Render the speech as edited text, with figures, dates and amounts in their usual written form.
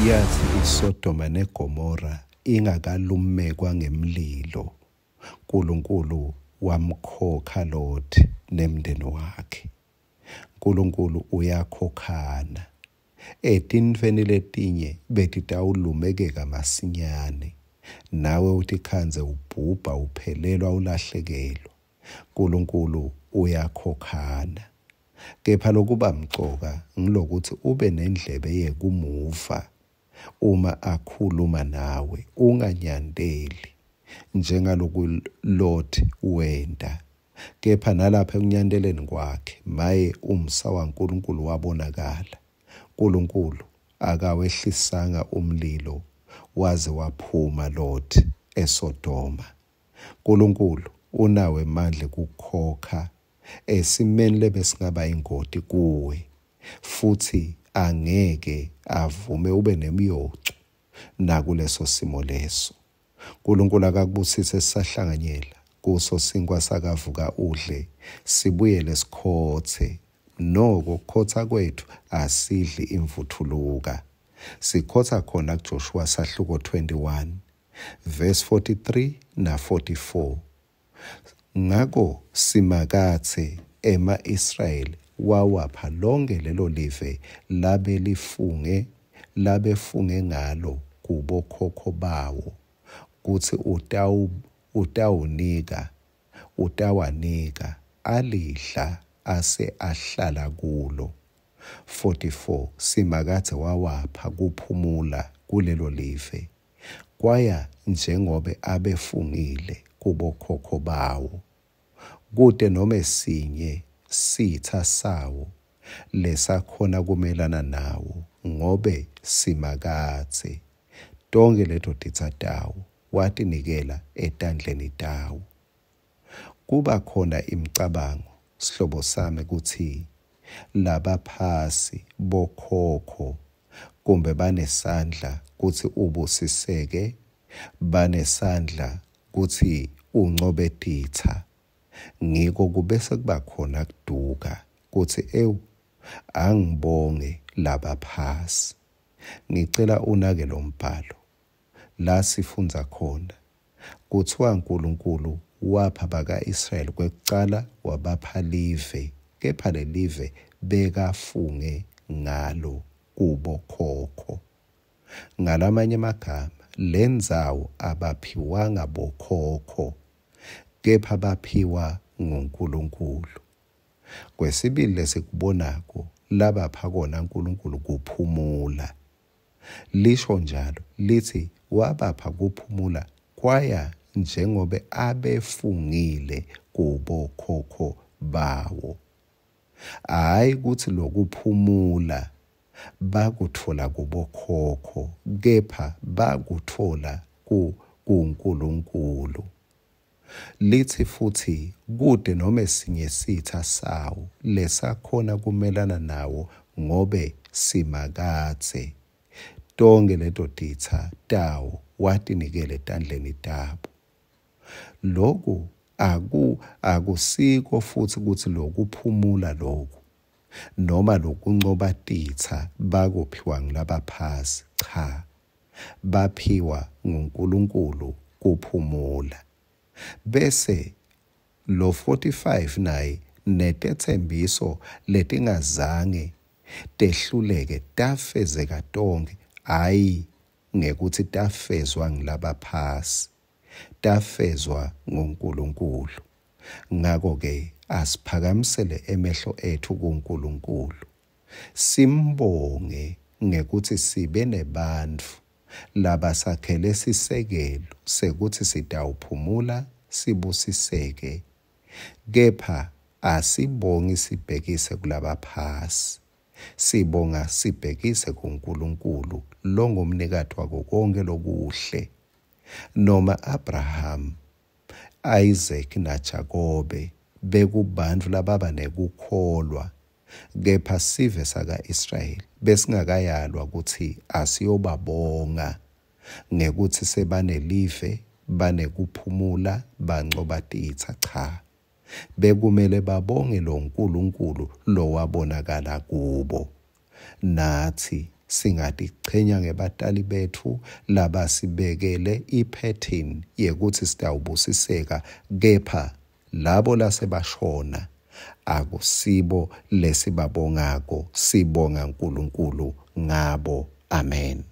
Yatsi iSodoma neGomora ingakalumekwa ngemlilo, Nkulunkulu wamkhokha Loti nemndeni wakhe. Nkulunkulu uyakhokhana. Etintfweni letinye betitawulumekeka masinyane, nawe utikhandze ubhubha uphelelwa ulahlekelwa. Nkulunkulu uyakhokhana. Kepha lokubamcoka ngulokutsi ube nendlebe yekumuva uma akhuluma nawe, unganyanteli njengaloku Lot wenta. Kepha nalapha ekunyanteleni kwakhe, maye umsa waNkulunkulu wabonakala. Nkulunkulu akawehlisanga umlilo waze waphuma Lot eSodoma. Nkulunkulu unawo emandla ekukhokha esimeni lebesingaba ingoti kuwe futsi angeke avume ube nemyocu nakuleso simo leso. Nkulunkulu akakubusise sisahlanganyela kuso sinkwa sakavuka udle sibuyele sikhotse. Noko kukhotsa kwetfu asidli imvuthuluka. Sikhotsa khona kuJoshua sahluko 21 verse 43 na 44. Ngako Simakadze ema-Israyeli wawapha lonkhe lelo live labelifunge labefunge ngalo kubokhokho bawo kutsi utawunika utawanika, alidla ase ahlala kulo. 44 Simakadze wawapha kuphumula kulelo live, kwaya njengobe abefungile kubokhokho bawo. Kute nome sinye sitsa sawo lesakhona kumelana nawo, ngobe Simakadze tonkhe leto titsa tawo watinikela etandleni tawo. Kuba khona imicabango, sihlobo sami, kutsi labaphasi, bokhokho, kumbe banesandla kutsi ubusiseke, banesandla kutsi uncobe titsa. Ngiko kubese kuba khona kuduka kutsi ewu angibonge labaphasi. Ngicela unake lombhalo la sifundza khona kutsiwa Nkulunkulu wapha baka-Israyeli kwekucala wabapha live, kepha lelive bekafunge ngalo kubokhokho. Ngalamanye emagama, lendzawo abaphiwanga bokhokho, kepha baphiwa nguNkulunkulu. Kwesibili lesikubonako labapha kona Nkulunkulu kuphumula. Lisho njalo litsi wabapha kuphumula kwaya njengobe abefungile kubokhokho bawo. Hhayi kutsi lokuphumula bakutfola kubokhokho, kepha bakutfola kuNkulunkulu. Litsi futsi kute nome sinye sitsa sawo lesakhona kumelana nawo ngobe Simakadze tonkhe leto titsa tawo watinikela etandleni tabo. Loku aku akusiko futsi kutsi lokuphumula loku noma lokuncoba titsa bakuphiwa ngulabaphasi, cha, baphiwa nguNkulunkulu kuphumula. Bese lo 45 naye netetsembiso letingazange tehluleke tafezeka tonkhe, hhayi ngekutsi tafezwa ngulabaphasi, tafezwa nguNkulunkulu. Ngako-ke asiphakamisele emehlo etfu kuNkulunkulu, simbonge ngekutsi sibe nebantfu labasakhele sisekelo sekutsi sitawuphumula sibusiseke, kepha asibongi sibhekise kulabaphasi, sibonga sibhekise kuNkulunkulu longumnikati wako konkhe lokuhle. Noma Abraham, Isaac naJakobe bekubantfu lababa nekukholwa, kepha sive saka-Israyeli besingakayalwa kutsi asiyobabonga ngekutsi sebanelive, banekuphumula, bancoba titsa. Cha, bekumele babonge loNkulunkulu lowabonakala kubo. Natsi Singatichenya ngebatali betfu labasibekele iphethini yekutsi sitawubusiseka kepha labo lasebashona akusibo lesibabongako, sibonga Nkulunkulu ngabo. Amen.